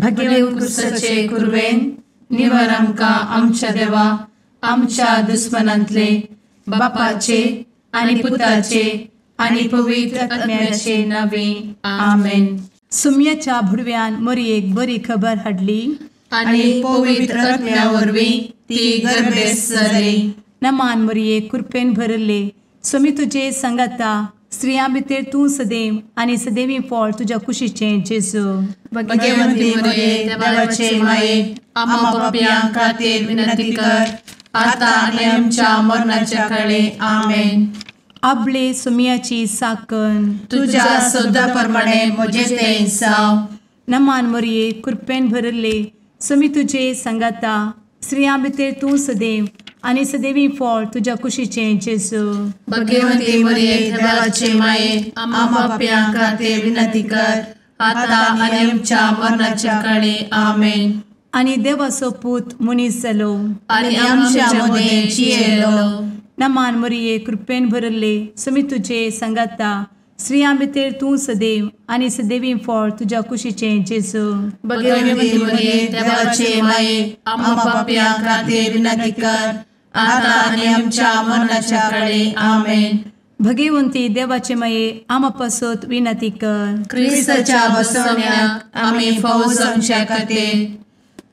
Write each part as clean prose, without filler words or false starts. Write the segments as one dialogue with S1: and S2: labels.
S1: भगेव कुरवेन निवर आमकां आमच्या देवा आमच्या दुस्मनांतले बापाचे आनी पुताचे आनी पवित्र आत्म्याचे नावे आमेन.
S2: सुम्याच्या भुडव्यान मोरयेक बरी खबर हाडली
S1: आनी पवित्र आत्म्या वरवीं ती गर्भेस्त जाली.
S2: नमान मोरये, कृपेन भरले, स्वामी तुजे संगाता, स्त्रियां भितर तूं सदैव आनी सदैवी फळ तुज्या कुशीचें जेजू.
S1: भगवंती मोरये, देवाचे माये, आम्हा पापयां खातीर विनंती कर आता आनी आमच्या मरणाच्या काळे. आमेन.
S2: आपले सुम्याची साकन
S1: तुज्या सदा प्रमाणे म्हजें तें जावं.
S2: नमान मोरये, कृपेन भरले, स्वामी तुजे संगाता, स्त्रियां भितर तूं सदैव आनी सदैवी फळ तुज्या कुशीचें जेजू.
S1: भगवंती मोरये, देवाचे माये, आम्हा पापयां खातीर विनंती कर आता आनी आमच्या मरणाच्या काळे. आमेन.
S2: आनी देवाचो पूत मनीस जालो
S1: आनी आमच्या मदें जियेलो.
S2: नमान मोरये, कृपेन भरले, स्वामी तुजे संगाता, स्त्रियां भितर तूं सदैव आनी सदैवी फळ तुज्या कुशीचें जेजू.
S1: भगवंती मोरये, देवाचे माये, आम्हा पापयां खातीर विनंती कर आता आनी आमच्या मरणाच्या काळे. आमेन.
S2: भगवंती देवाचे माये, आम्हा पासत विनंती कर.
S1: क्रिस्ताच्या बसवण्याक आमी फावो जावच्या खातीर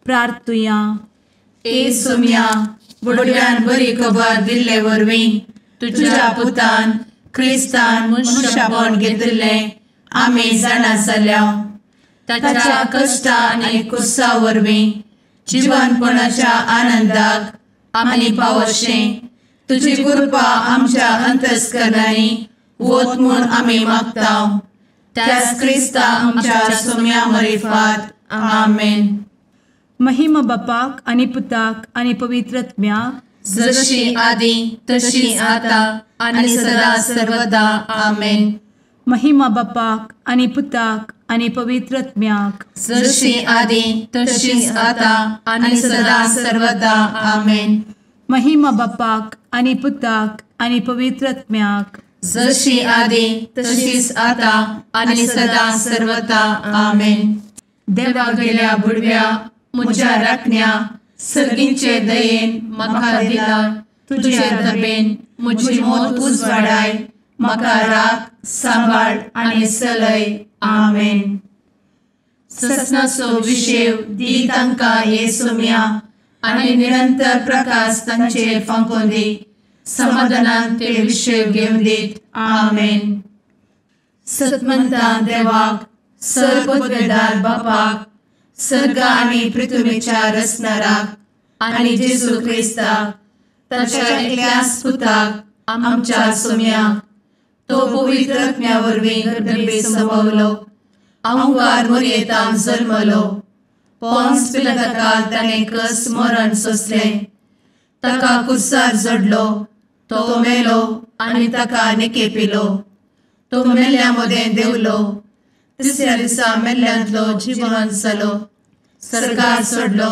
S2: प्रार्थुया.
S1: ए सुम्या, बुडव्यान बरी खबर दिल्ले वरवीं तुज्या पुतान क्रिस्तान मनशापण घेतिल्लें आमी जाणा जाल्या. ताच्या कश्टा आनी कुसा वरवीं जिवनपणाच्या आनंदाक आमी पावशें तुजी कृपा आमच्या अंतस्करणांनी वत म्हूण आमी मागता. त्याच क्रिस्ता आमच्या सुम्या मरिफात. आमेन.
S2: महिमा बापाक आनी पुताक आनी पवित्र आत्म्याक,
S1: जशी आदी तशी आता आनी सदा सर्वदा. आमेन.
S2: महिमा बापाक आनी पुताक आनी पवित्र आत्म्याक,
S1: जशी आदी तशी आता आनी सदा सर्वदा. आमेन.
S2: महिमा बापाक आनी पुताक आनी पवित्र आत्म्याक,
S1: जशी आदी तशीच आता आनी सदा सर्वदा. आमेन. देवा गेल्या बुडव्या म्हज्या राखण्या सर्गींचे दयेन म्हाका दिला तुजे दबेन म्हजी मोत उजवाडाय, म्हाका राख सांबाळ आनी सलय. आमेन. ससनाचो विशेव दी तांकां हे सुम्या आनी निरंतर प्रकाश तांचेर फांकोवन दी, समाधानान ते विशेव घेवन दीत. आमेन. सतमंता देवाक, सर्वपदवेदार बापाक, सर्ग आनी पृथ्वीच्या रचणाराक आनी जेजू क्रिस्ताक ताच्या एकल्याच पुताक आमच्या सुम्याक, तो पवित्र आत्म्या वरवीं गर्भे संभवलो, अहंकार मोरयेतान जल्मलो, पोन्स पिलाताकाल ताणें कस मरण सोंसलें, ताका कुर्सार जडलो, तो मेलो आनी ताका निकेपिलो, तो मेल्ल्या मदें देंवलो, तिसऱ्या दिसा मेल्ल्यांतलो जिवन जालो, सर्गार सोडलो,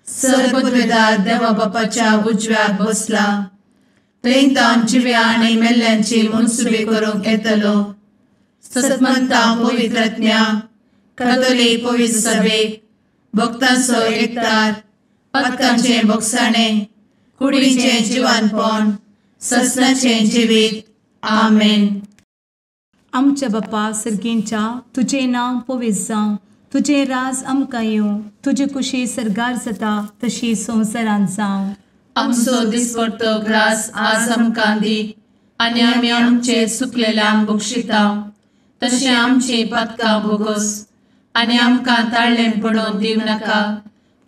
S1: सर्वपदवेदार देवा बापाच्या उजव्याक बसला, थंय तावन जिव्या आनी मेल्ल्यांची मनसुबी करूंक येतलो. सतमंता पवित्र आत्म्या, कातोलीक पवित्र सभेक, भक्तांचो एकतार, पातकांचें भोगसाणें, कुडीचें जिवानपण, ससनाचें जिवीत. आमेन.
S2: आमच्या बापा सर्गींच्या, तुजें नांव पवित्र जावं, तुजें राज आमकां येवं, तुजी कुशी सर्गार जाता तशी संवसारांत जावं.
S1: आमचो दिसपडतो ग्रास आज आमकां दी आनी आमी आमचे सुकलेल्यांक बक्षिता तशें आमची पातकां भोगोस आनी आमकां ताळ्ळें पडोवन दिवं नाका,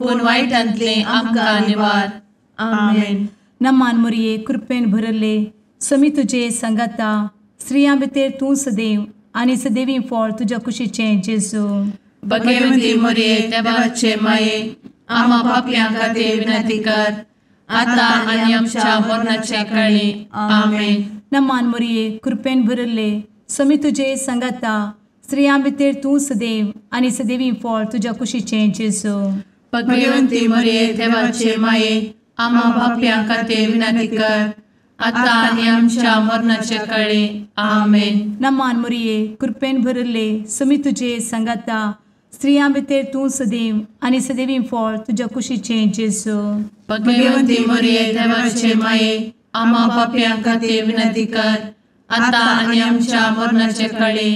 S1: पूण वायटांतलें आमकां निवार. आमेन.
S2: नमान मोरये, कृपेन भरले, स्वामी तुजे संगाता, स्त्रियां भितर तूं सदैव आनी सदैवी फळ तुज्या कुशीचें जेजू.
S1: भगवंती मोरये, देवाचे माये, आम्हा पापयां खातीर विनंती कर आता आनी आमच्या मरणाच्या काळी. आमेन.
S2: नमान मोरये, कृपेन भरले, स्वामी तुजे संगाता, स्त्रियां भितर तूं सदैव आनी सदैवी फळ तुज्या कुशीचें जेजू.
S1: भगवंती मोरये, देवाचे माये, आम्हा पापयां खातीर विनंती कर आता आनी आमच्या मरणाच्या काळी. आमेन.
S2: नमान मोरये, कृपेन भरले, स्वामी तुजे संगाता, स्त्रियां भितर तूं सदैव आनी सदैवी फळ तुज्या कुशीचें जेजू.
S1: भगवंती मरिये देवाचे माये, आम्हा पापयां खातीर विनंती कर, आतां आनी आमच्या मरणाचे कळे.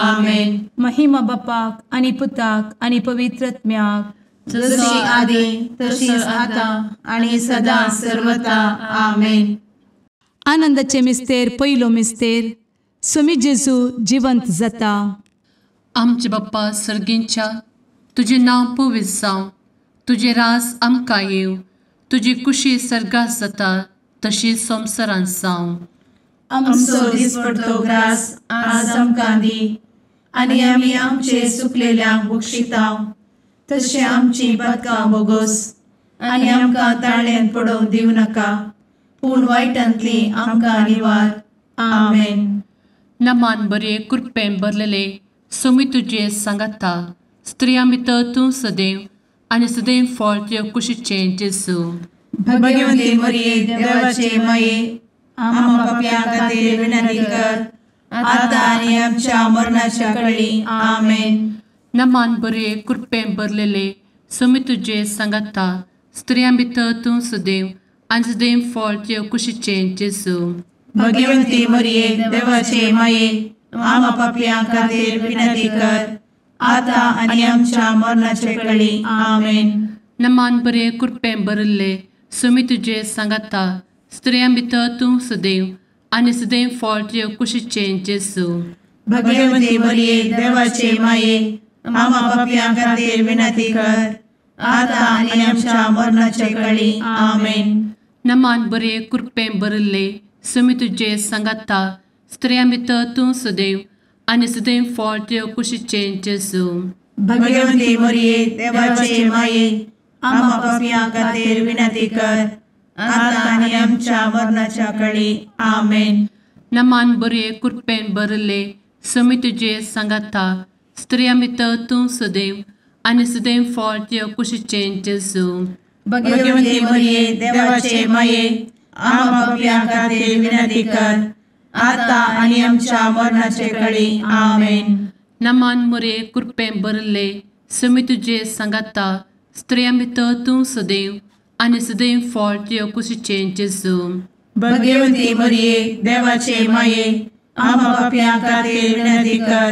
S1: आमेन.
S2: महिमा बापाक आनी पुताक आनी पवित्र आत्म्याक,
S1: जशी आदी तशीच आतां आनी सदां सर्वता. आमेन.
S2: आनंदाचे मिस्तेर पयलो मिस्तेर, स्वामी जेजू जिवंत जाता.
S1: आमचे बाप्पा सर्गींच्या, तुजें नांव पवित्र जावं, तुजें राज आमकां येवं, तुजी कुशी सर्गात जाता तशी संवसारांत जावं. आमचो दिसपडतो ग्रास आज आमकां दी, आनी आमी आमचे सुकलेल्यांक बक्षिता तशें आमची पातकां बोगोस, आनी आमकां ताळ्यांत पडोवंक दिवं नाका, पूण वायटांतली आमकां निवार. आमेन. नमान बरे कृपेन भरलेले स्वामी तुजे सांगाता, स्त्रियां भितर तूं सदैव आनी सदैव फळ तुज्या कुशीचें जेजू.
S3: भगवंती मरिये देवाचे माये, आम्हा पापयां खातीर विनंती कर, आतां आनी आमच्या मरणाच्या कळी. आमेन.
S1: नमान बरे कृपेन भरलेले स्वामी तुजे सांगाता, स्त्रियां भितर तूं सदैव आनी सदैव फळ तुज्या कुशीचें जेजू.
S3: भगवंती मरिये देवाचे माये, आम्हा पापयां खातीर विनंती कर, आतां आनी आमच्या मरणाचे कळी. आमेन.
S1: नमान बरे कृपेन भरिल्ले स्वामी तुजे सांगाता, स्त्रियां भितर तूं सदैव आनी सदैव फळ तुज्या कुशीचें जेजू.
S3: भगवंती मरिये देवाचे माये, आम्हा पापयां खातीर विनंती कर, आतां आनी आमच्या मरणाचे कळी. आमेन.
S1: नमान बरे कृपेन भरिल्ले स्वामी तुजे सांगाता, स्त्रियां भितर तूं सदैव आनी सदैव फळ तुज्या कुशीचें जेजू.
S3: भगवंती मरिये देवाचे माये, आम्हा पापयां खातीर विनंती कर, आतां आनी आमच्या मरणाच्या कळी. आमेन.
S1: नमान बरे कृपेन भरिल्ले स्वामी तुजे सांगाता, स्त्रियां भितर तूं सदैव आनी सदैव फळ तुज्या कुशीचें जेजू.
S3: भगवंती मरिये देवाचे माये, आम्हा पापयां खातीर विनंती कर, आतां आनी आमच्या मरणाचे कळी. आमेन.
S1: नमान मरिये कृपेन भरिल्ले स्वामी तुजे सांगाता, स्त्रियां भितर तूं सदैव आनी सदैव फळ तुज्या कुशीचें जेजू.
S3: भगवंती मरिये देवाचे माये, आम्हा पापयां खातीर विनंती कर,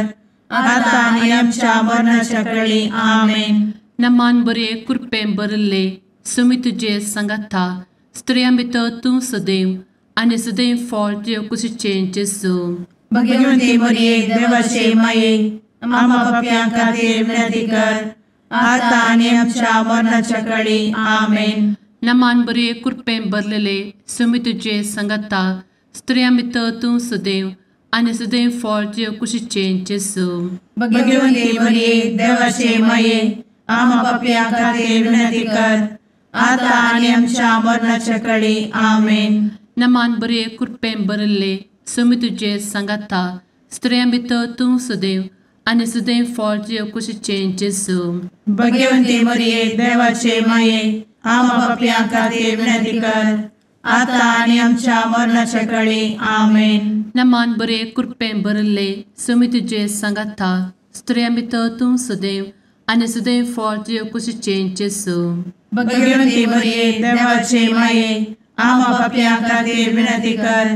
S3: आतां आनी आमच्या मरणाच्या कळी. आमेन.
S1: नमान बरे कृपेन भरिल्ले स्वामी तुजे सांगाता, स्त्रियां भितर तूं सदैव आनी सदैव फळ तुज्या कुशीचें जेजू.
S3: भगवंती मरिये देवाचे माये, आम्हा पापयां खातीर विनंती कर, आतां आनी आमच्या मरणाच्या कळी. आमेन.
S1: नमान बरे कृपेन भरलेले स्वामी तुजे सांगाता, स्त्रियां भितर तूं सदैव आनी सदैव फळ तुज्या कुशीचें जेजू.
S3: भगवंती मरिये देवाचे माये, आम्हा पापयां खातीर विनंती कर, आतां आनी आमच्या मरणाच्या कळी. आमेन.
S1: नमान बरे कृपेन भरिल्ले स्वामी तुजे सांगाता, स्त्रियां भितर तूं सदैव आनी सदैव फळ तुज्या कुशीचें जेजू.
S3: भगवंती मरिये देवाचे माये, आम्हा पापयां खातीर विनंती कर, आतां आनी आमच्या मरणाच्या कळी. आमेन.
S1: नमान बरे कृपेन भरिल्ले स्वामी तुजे सांगाता, स्त्रियां भितर तूं सदैव आनी सदैव फळ तुज्या कुशीचें जेजू.
S3: भगवंती मरिये देवाचे माये, आम्हा पापयां खातीर विनंती कर,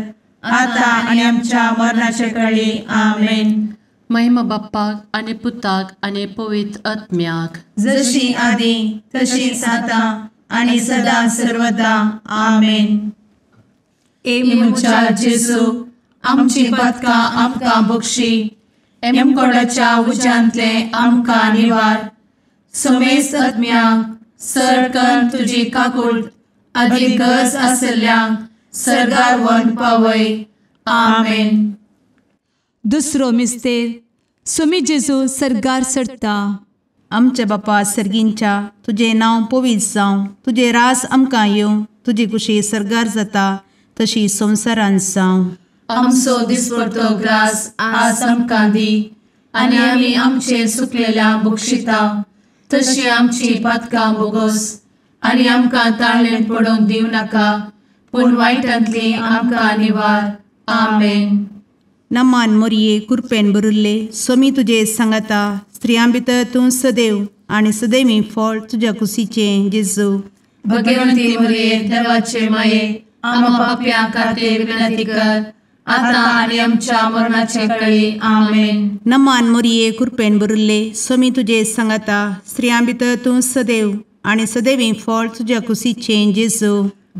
S3: आतां आनी आमच्या मरणाच्या कळी. आमेन.
S1: महिमा बाप्पाक आनी पुताक आनी पवित्र आत्म्याक,
S3: जशी आदी तशीच आतां आनी सदां सर्वदा. आमेन.
S1: ए म्हज्या जेजू, आमची पातकां आमकां बक्षी, एमकोडाच्या उज्यांतले आमकां निवार, समेस्त आत्म्यांक सरकन तुजी काकूट आदी गरज आशिल्ल्यांक सर्गार व्हरून पावय. आमेन.
S2: दुसरो मिस्तेर, स्वामी जेजू सर्गार चडटा.
S4: आमच्या बापा सर्गींच्या, तुजें नांव पवित्र जावं, तुजें राज आमकां येवं, तुजी कुशी सर्गार जाता तशी संवसारांत जावं.
S1: आमचो दिसपडतो ग्रास आज आमकां दी, आनी आमी आमचे सुकलेल्या बक्षिता तशी आमची पातकां बोगोस, आनी आमकां ताळ्ळेंत पडोवंक दिवं नाका, पूण वायटांतली आमकां निवार. आमेन.
S4: नमान मोरये कृपेन भरिल्ले स्वामी तुजे सांगाता, स्त्रियां भितर तूं सदैव आनी सदैवी फळ तुज्या कुशीचें जेजू।
S1: भगवंती मरिये देवाचे माये आम्हा पाप्यां खातीर विनंती कर आता आनी आमच्या मरणाचे वेळी। आमेन।
S4: नमान मरिये कृपेन भरिल्ले स्वामी तुजे सांगाता स्त्रियां भितर तूं सदैव आनी सदैवी फळ तुज्या कुशीचें जेजू।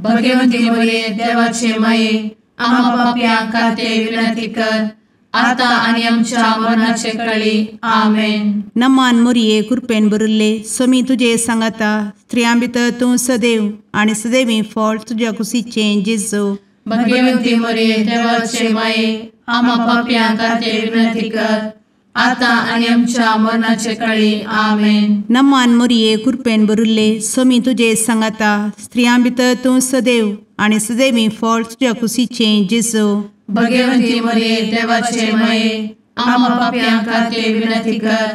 S1: भगवंती मरिये देवाचे माये आम्हा पाप्यां खातीर विनंती कर आता आनी आमच्या मरणाचे वेळी। आमेन।
S4: नमान मरिये कृपेन भरिल्ले स्वामी तुजे सांगाता स्त्रियां भितर तूं सदैव आनी सदैवी फळ तुज्या कुशीचें जेजू।
S1: भगवंती मरिये देवाचे माये आम्हा पाप्यां खातीर विनंती कर आता आनी आमच्या मरणाचे वेळी। आमेन।
S4: नमान मरिये कृपेन भरिल्ले स्वामी तुजे सांगाता स्त्रियां भितर तूं सदैव आनी सदैवी फळ तुज्या कुशीचें जेजू।
S1: भगवंती मरिये देवाचे माये आम्हा पाप्यां खातीर विनंती कर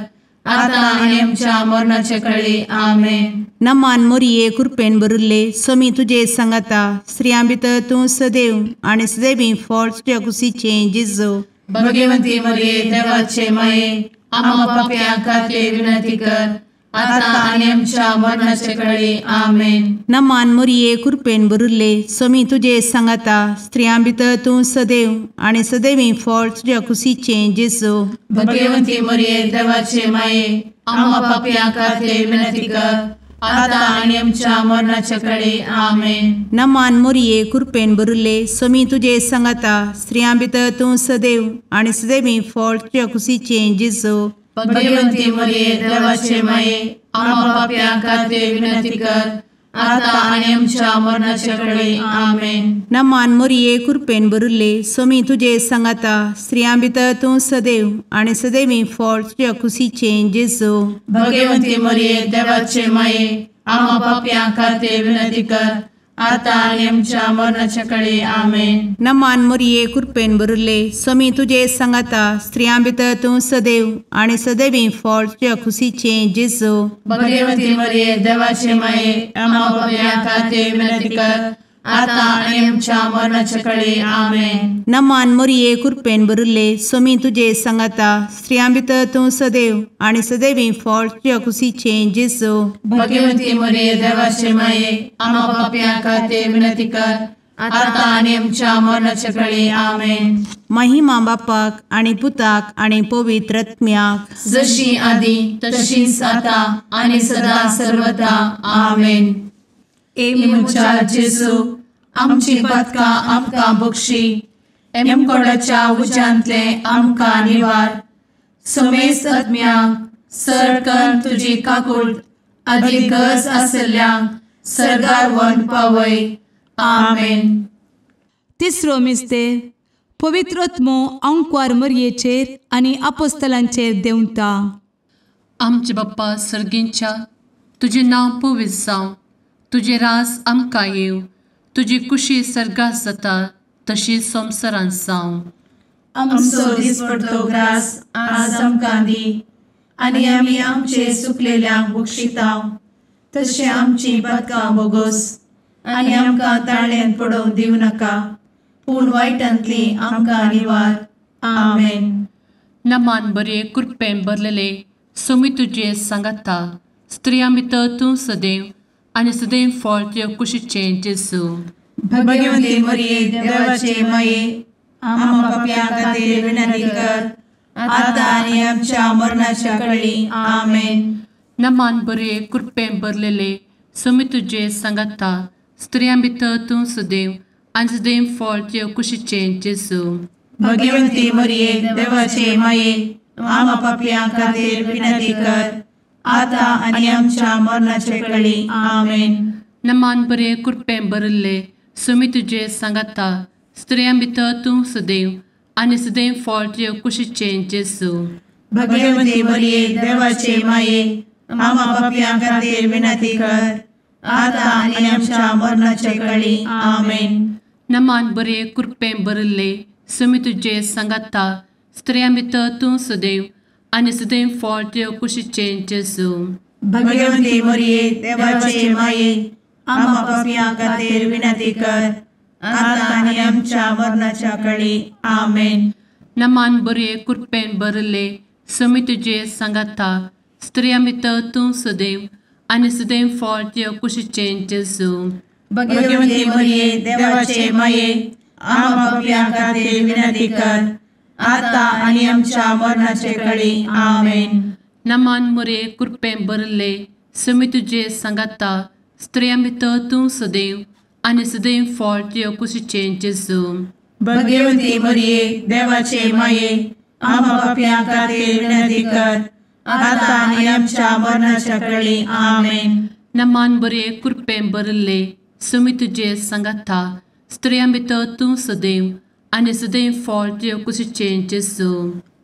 S1: आता आनी आमच्या मरणाचे वेळी। आमेन।
S4: नमान मरिये कृपेन भरिल्ले स्वामी तुजे सांगाता स्त्रियां भितर तूं सदैव आनी सदैवी फळ तुज्या कुशीचें जेजू।
S1: भगवंती मरिये देवाचे माये आम्हा पाप्यां खातीर विनंती कर आता आनी आमच्या मरणाचे वेळी। आमेन।
S4: नमान मरिये कृपेन भरिल्ले स्वामी तुजे सांगाता स्त्रियां भितर तूं सदैव आनी सदैवी फळ तुज्या कुशीचें जेजू।
S1: भगवंती मरिये देवाचे माये आम्हा पाप्यां खातीर विनंती कर आता आनी आमच्या मरणाचे वेळी। आमेन।
S4: नमान मरिये कृपेन भरिल्ले स्वामी तुजे सांगाता स्त्रियां भितर तूं सदैव आनी सदैवी फळ तुज्या कुशीचें जेजू।
S1: भगवंती मरिये देवाचे माये आम्हा पाप्यां खातीर विनंती कर आता आनी आमच्या मरणाचे वेळी। आमेन।
S4: नमान मरिये कृपेन भरिल्ले स्वामी तुजे सांगाता स्त्रियां भितर तूं सदैव आनी सदैवी फळ तुज्या कुशीचें जेजू।
S1: भगवंती मरिये देवाचे माये आम्हा पाप्यां खातीर विनंती कर आता आनी आमच्या मरणाचे वेळी। आमेन।
S4: नमान मरिये कृपेन भरिल्ले स्वामी तुजे सांगाता स्त्रियां भितर तूं सदैव आनी सदैवी फळ तुज्या कुशीचें जेजू।
S1: भगवंती मरिये देवाचे माये आम्हा पाप्यां खातीर विनंती कर आता आनी आमच्या मरणाचे वेळी। आमेन।
S4: नमान मरिये कृपेन भरिल्ले स्वामी तुजे सांगाता स्त्रियां भितर तूं सदैव आनी सदैवी फळ तुज्या कुशीचें जेजू।
S1: भगवंती मरिये देवाचे माये आम्हा पाप्यां खातीर विनंती कर आता आनी आमच्या मरणाचे वेळी। आमेन।
S4: महिमा बापाक आनी पुताक आनी पवित्र आत्म्याक
S1: जशी आदी तशीच आता आनी सदा सर्वदा। आमेन। ए म्हज्या जेजू आमची पातकां आमकां बक्षी एमकोडाच्या उज्यांतले आमकां निवार समेस्त आत्म्यांक सरकन तुजी काकूट आदी गरज आसल्ल्यांक सर्गार व्हरून पावय। आमेन।
S2: तिसरो मिस्तेर पवित्र आत्मो आंकवार मरयेचेर आनी आपोस्तलांचेर देंवता।
S1: आमचे बाप्पा सर्गींच्या तुजें नांव पवित्र जावं, तुजें राज आमकां येवं, तुजी कुशी सर्गात जाता तशी संवसारांत जावं।
S3: आमचो दिसपडतो ग्रास आज आमकां दी आनी आमी आमचे सुकलेल्यांक बक्षितांव तशें आमची पातकां बोगोस आनी आमकां ताळ्यान पडोवंक दिवं नाका पूण वायटांतली आमकां निवार। आमेन।
S1: नमान बरे कृपेन भरलेले स्वामी तुजे सांगाता स्त्रियां भितर तूं सदैव आनी सदैव फळ तुज्या कुशीचें जेजू।
S3: भगवंती मरिये देवाचे माये आम्हा पाप्यां खातीर विनंती कर आता आनी आमच्या मरणाच्या वेळी। आमेन।
S1: नमान बरे कृपेन भरलेले स्वामी तुजे सांगाता स्त्रियां भितर तूं सदैव आनी सदैव फळ तुज्या कुशीचें जेजू।
S3: भगवंती मरिये देवाचे माये आम्हा पाप्यां खातीर विनंती कर आता आनी आमच्या मरणाचे वेळी। आमेन।
S1: नमान बरे कृपेन भरिल्ले स्वामी तुजे सांगाता स्त्रियां भितर तूं सदैव आनी सदैव फळ तुज्या कुशीचें जेजू।
S3: भगवंती मरिये देवाचे माये आम्हा पाप्यां खातीर विनंती कर आता आनी आमच्या मरणाचे वेळी। आमेन।
S1: नमान बरे कृपेन भरिल्ले स्वामी तुजे सांगाता स्त्रियां भितर तूं सदैव आनी सदैव फळ तुज्या कुशीचें जेजू।
S3: भगवंती मरिये देवाचे माये आम्हा पाप्यां खातीर विनंती कर आता आनी आमच्या मरणाच्या वेळी। आमेन।
S1: नमान बरे कृपेन भरिल्ले समी तुजे सांगाता स्त्रियां भितर तूं सदैव आनी सदैव फळ तुज्या कुशीचें जेजू.
S3: भगवती मरिये देवाचे माये आम्हा पाप्यां खातीर विनंती कर आता आनी आमच्या मरणाचे कळी. आमेन.
S1: नमान मोरये कृपेन भरिल्ले समी तुजे सांगाता स्त्रियां भितर तूं सदैव आनी सदैव फळ तुज्या कुशीचें जेजू.
S3: भगवती मरिये देवाचे माये आम्हा पाप्यां खातीर विनंती कर आता आनी आमच्या मरणाच्या कळी. आमेन.
S1: नमान बरे कृपेन भरिल्ले समी तुजे सांगाता स्त्रियां भितर तूं सदैव आनी सदैव फळ तुज्या कुशीचें जेजू.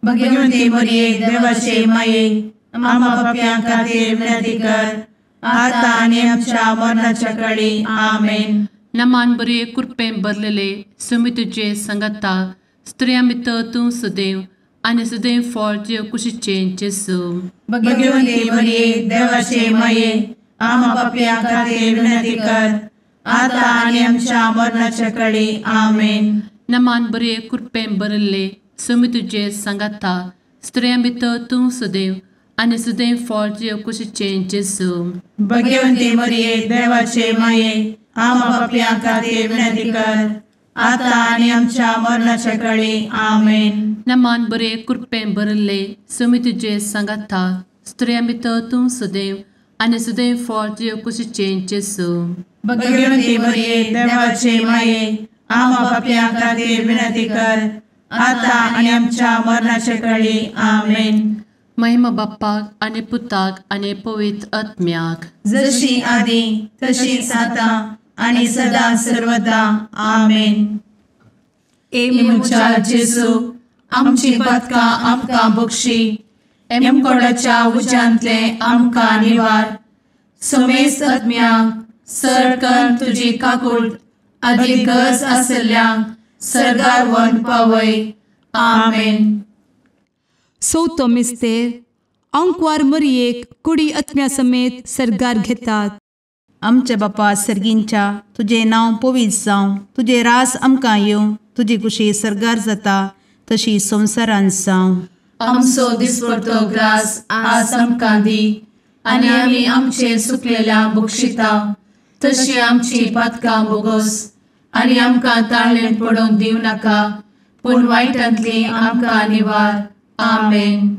S3: भगवती मरिये देवाचे माये आम्हा पाप्यां खातीर विनंती कर आता आनी आमच्या मरणाच्या कळी. आमेन.
S1: नमान बरे कृपेन भरिल्ले समी तुजे सांगाता स्त्रियां भितर तूं सदैव आनी सदैव फळ तुज्या कुशीचें जेजू.
S3: भगवती मरिये देवाचे माये आम्हा पाप्यां खातीर विनंती कर आता आनी आमच्या मरणाच्या कळी. आमेन.
S1: नमान बरे कृपेन भरिल्ले समी तुजे सांगाता स्त्रियां भितर तूं सदैव आनी सदैव फळ तुज्या कुशीचें जेजू.
S3: भगवती मरिये देवाचे माये आम्हा पाप्यां खातीर विनंती कर आता आनी आमच्या मरणाच्या कळी. आमेन.
S1: नमान बरे कृपेन भरिल्ले समी तुजे सांगाता स्त्रियां भितर तूं सदैव आनी सदैव फळ तुज्या कुशीचें जेजू.
S3: भगवती मरिये देवाचे माये आम्हा पाप्यां खातीर विनंती कर आता आनी आमच्या मरणाच्या कळी. आमेन.
S1: महिमा बाप्पाक आनी पुताक आनी पवित्र आत्म्याक,
S3: जशी आदी तशीच आता आनी सदा सर्वदा. आमेन. ए म्हज्या जेजू आमची पातकां आमकां बक्षी, एमकोडाच्या उज्यांतले आमकां निवार, समेस्त आत्म्यांक सरकन तुजी काकूट आदी गरज आसल्ल्यांक सर्गार व्हरून पावय. आमेन.
S2: चवथो मिस्तेर आंकवार मरियेक कुडी आत्म्या समेत सर्गार घेतात.
S4: आमच्या बापा सर्गींच्या तुजें नांव पवित्र जावं, तुजें राज आमकां येवं, तुजी कुशी सर्गार जाता तशी संवसारांत जावं.
S1: आमचो दिसपडतो ग्रास आज आमकां दी आनी आमी आमचे सुकलेल्या बक्षिता तशी आमची पातकां बोगोस आनी आमकां ताळेन पडोवंक दिवं नाका पूण वायटांतली आमकां निवार. आमेन.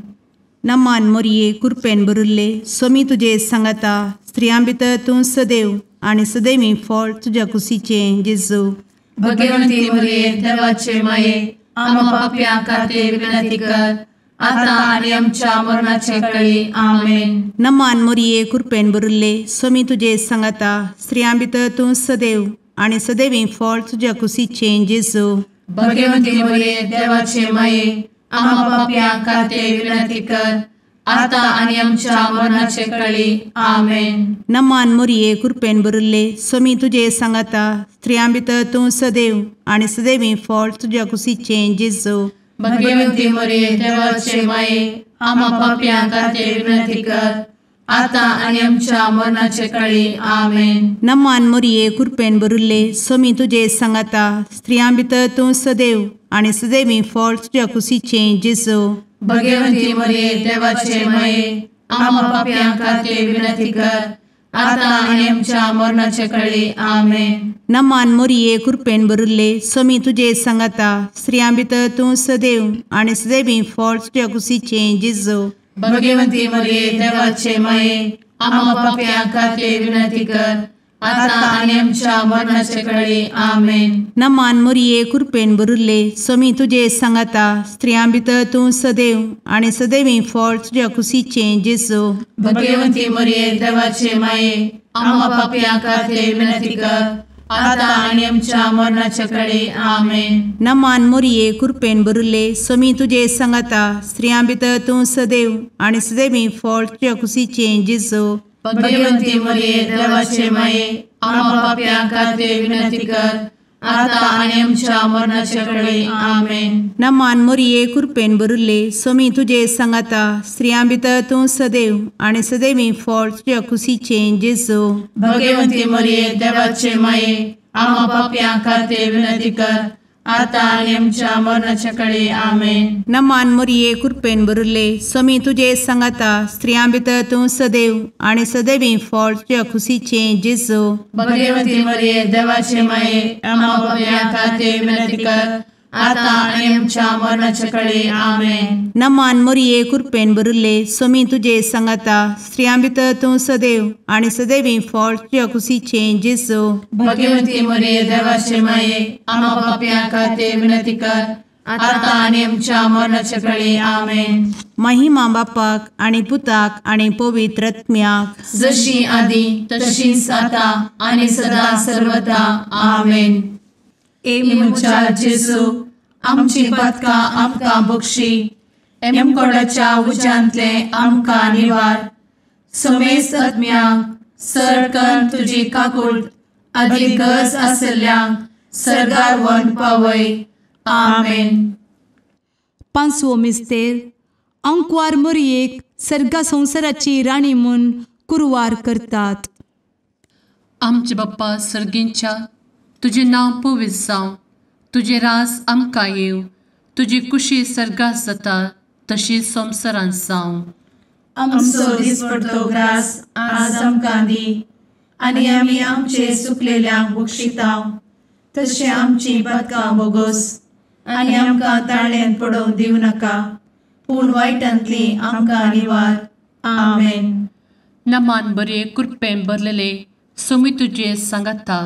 S4: नमान मोरये कृपेन भरिल्ले स्वामी तुजे सांगाता स्त्रियां भितर तूं सदैव आनी सदैवी फळ तुज्या कुशीचें जेजू.
S1: भगवंती मोरये देवाचे माये आम्हा पाप्यां खातीर विनंती कर आता आनी आमच्या मरणाचे कळी. आमेन.
S4: नमान मोरये कृपेन भरिल्ले स्वामी तुजे सांगाता स्त्रियां भितर तूं सदैव आनी सदैवी फळ तुज्या कुशीचें जेजू.
S1: भगवंती मोरये देवाचे माये आम्हा पाप्यां खातीर विनंती कर आता आनी आमच्या मरणाचे कळी. आमेन.
S4: नमान मोरये कृपेन भरिल्ले स्वामी तुजे सांगाता स्त्रियां भितर तूं सदैव आनी सदैवी फळ तुज्या कुशीचें जेजू.
S1: भगवंती मोरये देवाचे माये आम्हा पाप्यां खातीर विनंती कर आता आनी आमच्या मरणाचे कळी. आमेन.
S4: नमान मोरये कृपेन भरिल्ले स्वामी तुजे सांगाता स्त्रियां भितर तूं सदैव आनी सदैवी फळ तुज्या कुशीचें जेजू.
S1: भगवंती मोरये देवाचे माये आम्हा पाप्यां खातीर विनंती कर आता आनी आमच्या मरणाचे कळी. आमेन.
S4: नमान मोरये कृपेन भरिल्ले स्वामी तुजे सांगाता स्त्रियां भितर तूं सदैव आनी सदैवी फळ तुज्या कुशीचें जेजू.
S1: भगवंती मोरये देवाचे माये आम्हा पाप्यां खातीर विनंती कर आता आनी आमच्या मरणाचे कळी. आमेन.
S4: नमान मोरये कृपेन भरिल्ले स्वामी तुजे सांगाता स्त्रियां भितर तूं सदैव आनी सदैवी फळ तुज्या कुशीचें जेजू.
S1: भगवंती मोरये देवाचे माये आम्हा पाप्यां खातीर विनंती कर आता आनी आमच्या मरणाचे कळी. आमेन.
S4: नमान मोरये कृपेन भरिल्ले स्वामी तुजे सांगाता स्त्रियां भितर तूं सदैव आनी सदैवी फळ तुज्या कुशीचें जेजू.
S1: भगवंती मोरये देवाचे माये आम्हा पाप्यां खातीर विनंती कर आता आनी आमच्या मरणाचे कळी. आमेन.
S4: नमान मोरये कृपेन भरिल्ले स्वामी तुजे सांगाता स्त्रियां भितर तूं सदैव आनी सदैवी फळ तुज्या कुशीचें जेजू.
S1: भगवंती मोरये देवाचे माये आम्हा पाप्यां खातीर विनंती कर
S3: आतां आनी आमच्या मरणाच्या कळे. आमेन.
S4: नमान मोरये कृपेन भरिल्ले, स्वामी तुजे सांगाता, स्त्रियां भितर तूं सदैव आनी सदैवी फळ तुज्या खुशीचें जेजू.
S3: भगवती मरिये देवाचे माये, आम्हा पाप्यां खातीर विनंती कर, आतां आनी आमच्या मरणाच्या कळे. आमेन.
S4: नमान मोरये कृपेन भरिल्ले, स्वामी तुजे सांगाता, स्त्रियां भितर तूं सदैव आनी सदैवी फळ तुज्या खुशीचें जेजू.
S3: भगवती मरिये देवाचे माये, आम्हा पाप्यां खातीर विनंती कर, आतां आनी आमच्या मरणाच्या कळे. आमेन.
S4: महिमा बापाक आनी पुताक आनी पवित्र आत्म्याक,
S3: जशी आदी तशीच आतां आनी सदा सर्वदा. आमेन. ए म्हज्या जेजू, आमची पातकां आमकां बक्षी, एमकोडाच्या उज्यांतले आमकां निवार, समेस्त आत्म्यांक सरकन तुजी काकूट आदी गरज आशिल्ल्यांक सर्गार व्हरून पावय. आमेन.
S2: पांचवो मिस्तेर. आंकवार मोरयेक सर्गा संवसाराची राणी म्हूण कुरवार करतात.
S1: आमचे बाप्पा सर्गींच्या, तुजें नांव पवित्र जावं, तुजें राज आमकां येवं, तुजी कुशी सर्गात जाता तशी संवसारांत जावं.
S3: आमचो दिसपडतो ग्रास आज आमकां दी, आनी आमी आमचे सुकलेल्यांक बक्षिता तशें आमची पातकां बोगोस, आनी आमकां ताळ्यांत पडोवंक दिवं नाका, पूण वायटांतली आमकां निवार. आमेन.
S1: नमान बरे कृपेन भरलेले, स्वामी तुजे सांगाता,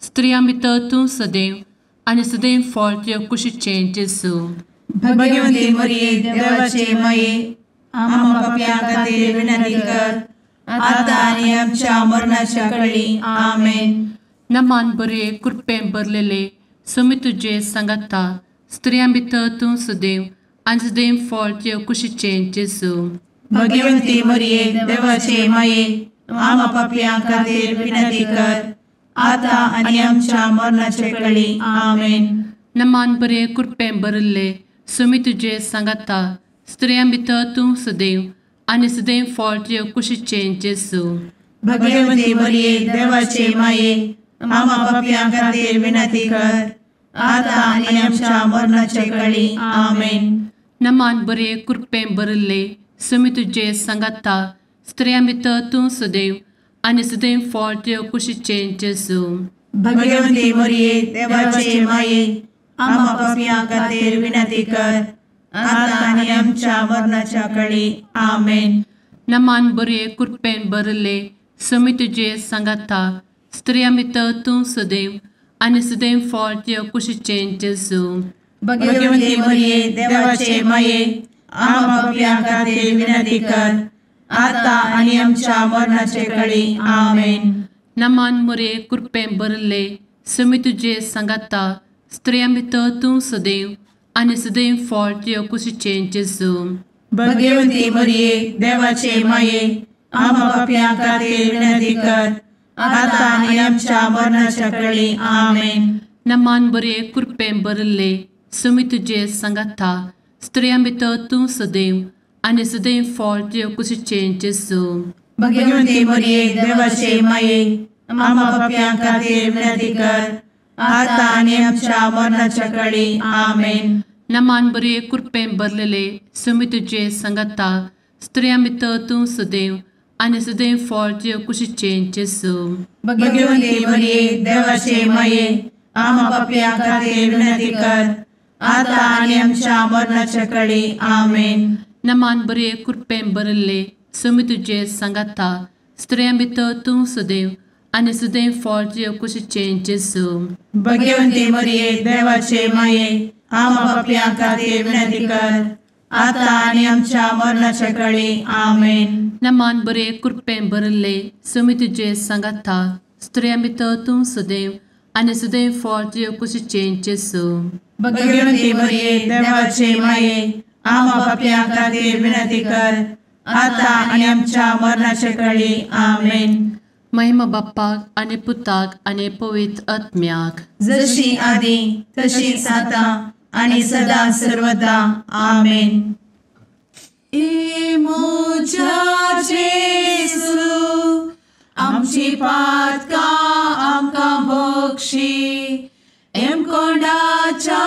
S1: स्त्रियां भितर तूं सदैव आनी सदैव फळ तुज्या कुशीचें जेजू.
S3: भगवती मरिये देवाचे माये, आम्हा पाप्यां खातीर विनंती कर, आतां आनी आमच्या मरणाच्या कळी. आमेन.
S1: नमान बरे कृपेन भरलेले, स्वामी तुजे सांगाता, स्त्रियां भितर तूं सदैव आनी सदैव फळ तुज्या कुशीचें जेजू.
S3: भगवती मरिये देवाचे माये, आम्हा पाप्यां खातीर विनंती कर, आतां आनी आमच्या मरणाच्या कळी. आमेन.
S1: नमान बरे कृपेन भरिल्ले, स्वामी तुजे सांगाता, स्त्रियां भितर तूं सदैव आनी सदैव फळ तुज्या कुशीचें जेजू.
S3: भगवती मरिये देवाचे माये, आम्हा पाप्यां खातीर विनंती कर, आतां आनी आमच्या मरणाच्या कळी. आमेन.
S1: नमान बरे कृपेन भरिल्ले, स्वामी तुजे सांगाता, स्त्रियां भितर तूं सदैव आनी सदैव फळ तुज्या कुशीचें जेजू.
S3: भगवती मरिये देवाचे माये, आम्हा पाप्यां खातीर विनंती कर, आतां आनी आमच्या मरणाच्या कळी. आमेन.
S1: नमान बरे कृपेन भरिल्ले, स्वामी तुजे सांगाता, स्त्रियां भितर तूं सदैव आनी सदैव फळ तुज्या कुशीचें जेजू.
S3: भगवती मरिये देवाचे माये, आम्हा पाप्यां खातीर विनंती कर, आतां आनी आमच्या मरणाचे कळी. आमेन.
S1: नमान मरिये कृपेन भरिल्ले, स्वामी तुजे सांगाता, स्त्रियां भितर तूं सदैव आनी सदैव फळ तुज्या कुशीचें जेजू.
S3: भगवती मरिये देवाचे माये, आम्हा पाप्यां खातीर विनंती कर, आतां आनी आमच्या मरणाच्या कळी. आमेन.
S1: नमान बरे कृपेन भरिल्ले, स्वामी तुजे सांगाता, स्त्रियां भितर तूं सदैव आनी सदैव फळ तुज्या कुशीचें जेजू.
S3: भगवती मरिये देवाचे माये, आम्हा पाप्यां खातीर विनंती कर, आतां आनी आमच्या मरणाच्या कळी. आमेन.
S1: नमान बरे कृपेन भरलेले, स्वामी तुजे सांगाता, स्त्रियां भितर तूं सदैव आनी सदैव फळ तुज्या कुशीचें जेजू.
S3: भगवती मरिये देवाचे माये, आम्हा पाप्यां खातीर विनंती कर, आतां आनी आमच्या मरणाच्या कळी. आमेन.
S1: नमान बरे कृपेन भरिल्ले, स्वामी तुजे सांगाता, स्त्रियां भितर तूं सदैव आनी सदैव फळ तुज्या कुशीचें जेजू.
S3: भगवती मरिये देवाचे माये, आम्हा पाप्यां खातीर विनंती कर, आतां आनी आमच्या मरणाच्या कळी. आमेन.
S1: नमान बरे कृपेन भरिल्ले, स्वामी तुजे सांगाता, स्त्रियां भितर तूं सदैव आनी सदैव फळ तुज्या कुशीचें जेजू.
S3: भगवती मरिये देवाचे माये, आम्हा पाप्यां खातीर विनंती कर, आतां आनी आमच्या मरणाच्या कळी. आमेन.
S1: महिमा बाप्पाक आनी पुताक आनी पवित्र आत्म्याक,
S3: जशी आदी तशीच आतां आनी सदा सर्वदा. आमेन. ए म्हज्या जेजू, आमची पातकां आमकां बक्षी, एमकोंडाच्या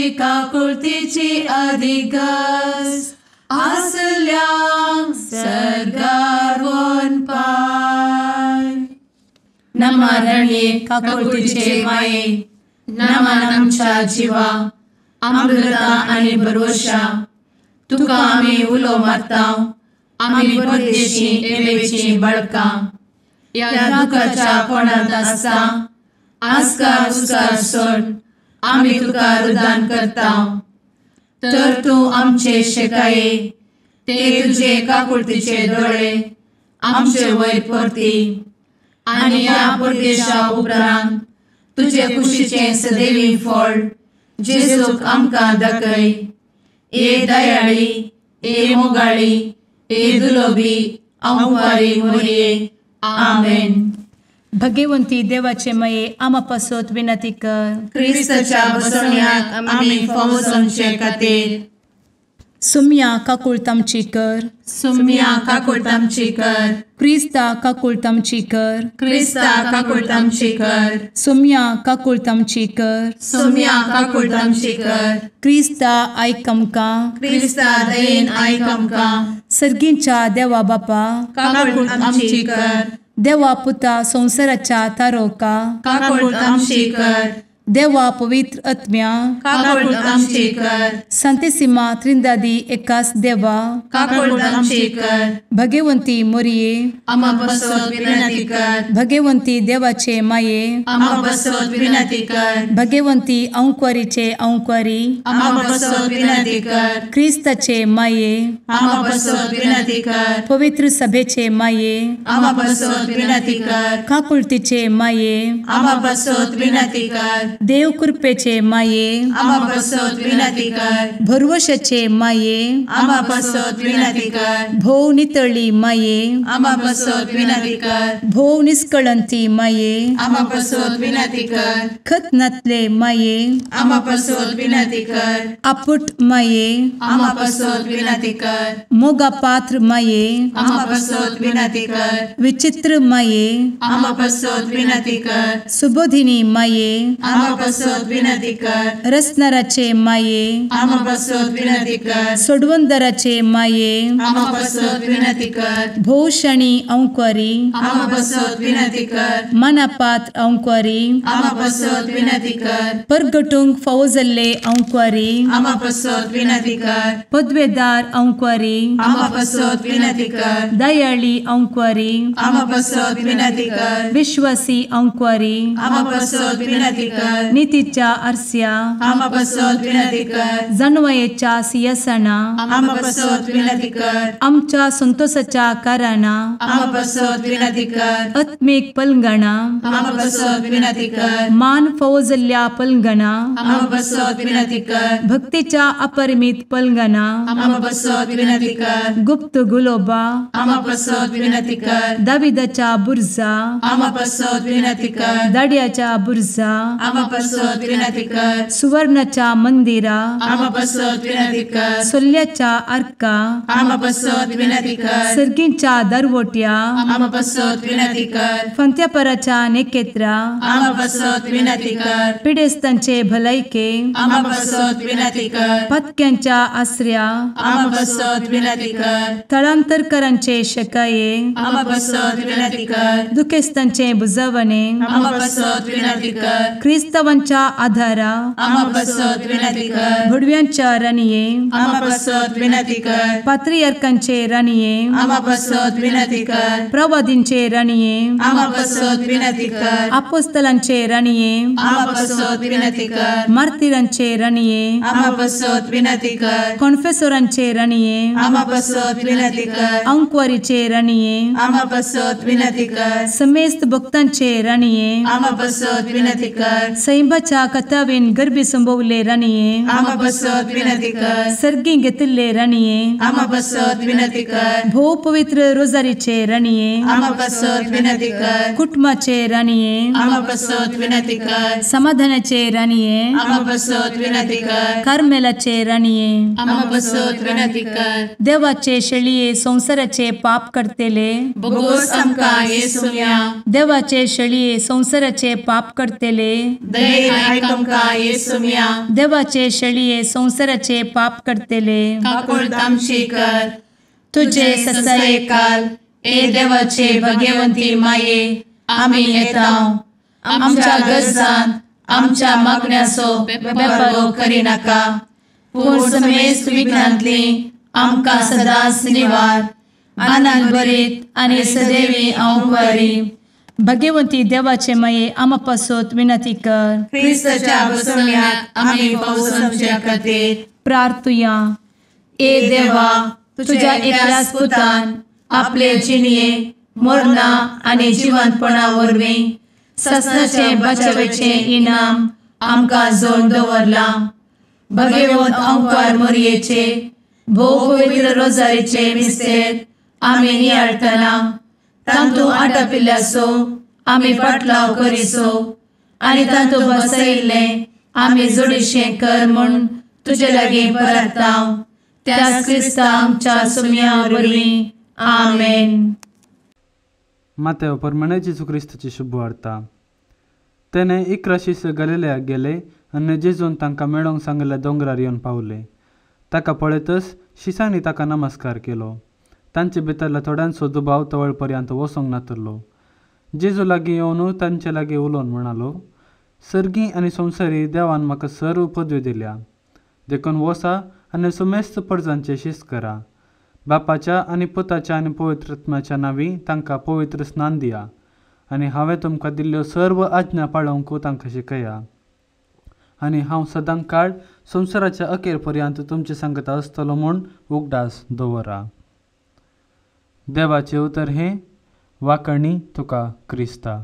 S1: तुजी काकुळतीची अधिगस आसल्यांक सर्गार वनपाय. नमा रणये काकुळतीचे माये, नमन आमच्या जिवा, अमृता आनी भरवशा, तुका आमी उलो मारता, आमी परदेशी एवेची बळकां, ह्या दुखाच्या कोणांत आसता आस्कार उस्कार सोड आमी तुका रुदान करता. तर तूं आमचे शेकाये ते तुजे काकुळतीचे दोळे आमचे वयर परती आनी ह्या परदेशा उपरांत तुजे कुशीचें सदैवी फळ जेजूक आमकां दाखय. ए दयाळी, ए मोगाळी, ए दुलोबी अंवारी मोरये. आमेन.
S2: भगवंती देवाचे मये आमा पासत विनंती कर.
S3: क्रिस्ताच्या बसवण्याक आमी फावो जावचे खातीर.
S2: सुम्या काकुळत आमची कर.
S3: सुम्या काकुळत आमची कर.
S2: क्रिस्ता काकुळत आमची कर.
S3: क्रिस्ता काकुळत आमची कर.
S2: सुम्या काकुळत आमची कर.
S3: सुम्या काकुळत आमची कर.
S2: क्रिस्ता आयक आमकां.
S3: क्रिस्ता दयेन आयक आमकां.
S2: सर्गींच्या देवा बापा
S3: काकुळत आमची कर.
S2: देवा पुता संवसाराच्या तारोका
S3: काकुळत आमची कर.
S2: देवा पवित्र आत्म्या
S3: काकुळत आमची कर.
S2: संतेसिमा त्रिंदादी एकास देवा
S3: काकुळत आमची कर.
S2: भगवंती मोरये
S3: आमा पासत विनंती कर.
S2: भगवंती देवाचे माये
S3: आमा पासत विनंती कर.
S2: भगवंती अंकुरीचे अंकुरी
S3: आमा पासत विनंती कर.
S2: क्रिस्ताचे माये
S3: आमा पासत विनंती कर.
S2: पवित्र सभेचे माये
S3: आमा पासत विनंती कर.
S2: काकुळतीचे माये
S3: आमा पासत विनंती कर.
S2: देव कृपेचे माये
S3: आमा पासत विनंती कर.
S2: भरवशाचे माये
S3: आमा पासत विनंती कर.
S2: भोव नितळी माये
S3: आमा पासत विनंती कर.
S2: भोव निष्कळंती माये
S3: आमा पासत विनंती कर.
S2: खत नातले माये
S3: आमा पासत विनंती कर.
S2: आपुट माये
S3: आमा पासत विनंती कर.
S2: मोगा पात्र माये
S3: आमा पासत विनंती कर.
S2: विचित्र माये
S3: आमा पासत विनंती कर.
S2: सुबोधिनी माये
S3: आमा पासत विनंती कर.
S2: रसनाराचे माये
S3: आमा पासत विनंती कर.
S2: सोडवंदराचे माये
S3: आमा पासत विनंती कर.
S2: भोवशणी अंकुरी
S3: आमा पासत विनंती कर.
S2: मनापात्र अंकुरी
S3: आमा पासत विनंती कर.
S2: परगटूंक फावो जाल्ले अंकुरी
S3: आमा पासत विनंती कर.
S2: पदवेदार अंकुरी
S3: आमा पासत विनंती कर.
S2: दयाळी अंकुरी
S3: आमा पासत विनंती कर.
S2: विश्वासी अंकुरी
S3: आमा पासत विनंती कर.
S2: नितीच्या आरस्या
S3: आमा पासत विनंती कर.
S2: जानवयेच्या सिंहासना
S3: आमा पासत विनंती कर.
S2: आमच्या संतोषाच्या कारणा
S3: आमा पासत विनंती कर.
S2: आत्मीक पलंगणा
S3: आमा पासत विनंती कर.
S2: मान फावो जाल्ल्या पलंगणा
S3: आमा पासत विनंती कर.
S2: भक्तीच्या अपरिमित पलंगणा
S3: आमा पासत विनंती कर.
S2: गुप्त गुलोबा
S3: आमा पासत विनंती कर.
S2: दाविदाच्या बुर्जा
S3: आमा पासत विनंती कर.
S2: दाड्याच्या बुर्जा
S3: आमा पासत विनंती कर.
S2: सुवर्णाच्या मंदिरा
S3: आमा पासत विनंती कर.
S2: सोल्ल्याच्या आर्का
S3: आमा पासत विनंती कर.
S2: सर्गींच्या दरवट्या
S3: आमा पासत विनंती कर.
S2: फंत्यापराच्या नेकेत्रा
S3: आमा पासत विनंती कर.
S2: पिडेस्तांचे भलायके
S3: आमा पासत विनंती कर.
S2: पत्क्यांच्या आसऱ्या
S3: आमा पासत विनंती कर.
S2: थळांतरकरांचे शकाये
S3: आमा पासत विनंती कर.
S2: दुखेस्तांचे बुजवणे
S3: आमा पासत विनंती कर.
S2: क्रिस्तावांच्या आधारा
S3: आमा पासत विनंती कर.
S2: भुडव्यांच्या राणये
S3: आमा पासत विनंती कर.
S2: पात्रियार्कांचे राणये
S3: आमा पासत विनंती कर.
S2: प्रवादींचे राणये
S3: आमा पासत विनंती कर.
S2: आपोस्तलांचे राणये
S3: आमा पासत विनंती कर.
S2: मार्तिरांचे राणये
S3: आमा पासत विनंती कर.
S2: कॉन्फेसोरांचे राणये
S3: आमा पासत विनंती कर.
S2: अंकुवारीचे राणये
S3: आमा पासत विनंती कर.
S2: समेस्त भक्तांचे राणये
S3: आमा पासत विनंती कर.
S2: सैंबाच्या कथावेन गर्भी संभवले राणये
S3: आमा पासत विनंती कर.
S2: सर्गी घेतिल्ले राणये
S3: आमा पासत विनंती कर.
S2: भोव पवित्र रोजारीचे राणये
S3: आमा पासत विनंती कर.
S2: कुटुंबाचे राणये
S3: आमा पासत विनंती कर.
S2: समाधानाचे राणये
S3: आमा पासत विनंती कर.
S2: कार्मेलाचे राणये
S3: आमा पासत विनंती कर.
S2: देवाचे शेळये संवसाराचे पाप करतेले
S3: बोगोस आमकां येसुम्या
S2: देवाचे शेळये संवसाराचे पाप करतेले
S1: दयेन आयक आमकां येसुम्या।
S2: देवाचे शेळये संवसाराचे पाप करतले
S1: काकुळट आमची कर।
S2: तुजे
S1: ससायेकाल ए देवाचे भगवंती माये आमी येता आमच्या गरजान आमच्या मागण्याचो बेपर्वो करिनाका पूण समेस्त विघ्नांतली आमकां सदांच निवार। आनंद भरीत आनी सदैवी अंवकारी
S2: भगवंती देवाचे माये आमा पासत विनंती कर।
S1: क्रिस्ताच्या बसवण्याक आमी पावसाच्या खातीर
S2: प्रार्थुया।
S1: ए देवा तुझ्या एकल्याच पुतान आपले जिणये मरणा आनी जिवंतपणा वरवीं ससनाचे बचावेचे इनाम आमकां जोडून दवरलां। भगवंत अंकार मोरयेचे भोव पवित्र रोजारीचे मिस्तेर आमी नियाळटना तांतू आटापिल्ल्याचो आमी पाटलाव करिसो आनी तांतू बसयिल्लें आमी जोडीशें कर म्हूण तुजे लागीं परता त्याच क्रिस्ता आमच्या सुम्या वरवीं आमेन।
S5: मातेव परमाणे जेजू क्रिस्ताची शुभवार्ता। तेणे 11 शिष्य गलिलेयाक गेले आनी जेजून तांकां मेळोंक सांगिल्ल्या दोंगरार येवन पावले। ताका पळयतच शिसांनी ताका नमस्कार केलो। तांचे भितरल्या थोड्यांचो दुबाव तवळ पर्यंत वचोंक नातलो। जेजू लागीं येवन तांचे लागीं उलोवन म्हणालो, सर्गी आनी संवसारी देवान म्हाका सर्व पदवी दिल्या, देखून वसा आनी समेस्त परजांचे शिस्त करा। बापाच्या आनी पुताच्या आनी पवित्र आत्म्याच्या नांवी तांकां पवित्र स्नान दिया आनी हांवें तुमकां दिल्ल्यो सर्व आज्ञा पाळोवंक तांकां शिकया। आनी हांव सदां काळ संवसाराच्या अखेर पर्यंत तुमचे सांगता आसतलो म्हूण उगडास दवरा। देवाचें उतर हें वाकणी तुका क्रिस्ता।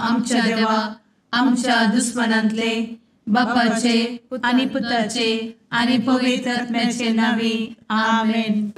S1: आमच्या देवा आमच्या दुस्मनांतले बापाचे
S2: आनी पुताचे आनी पवित्र आत्म्याचे नांवी आमेन।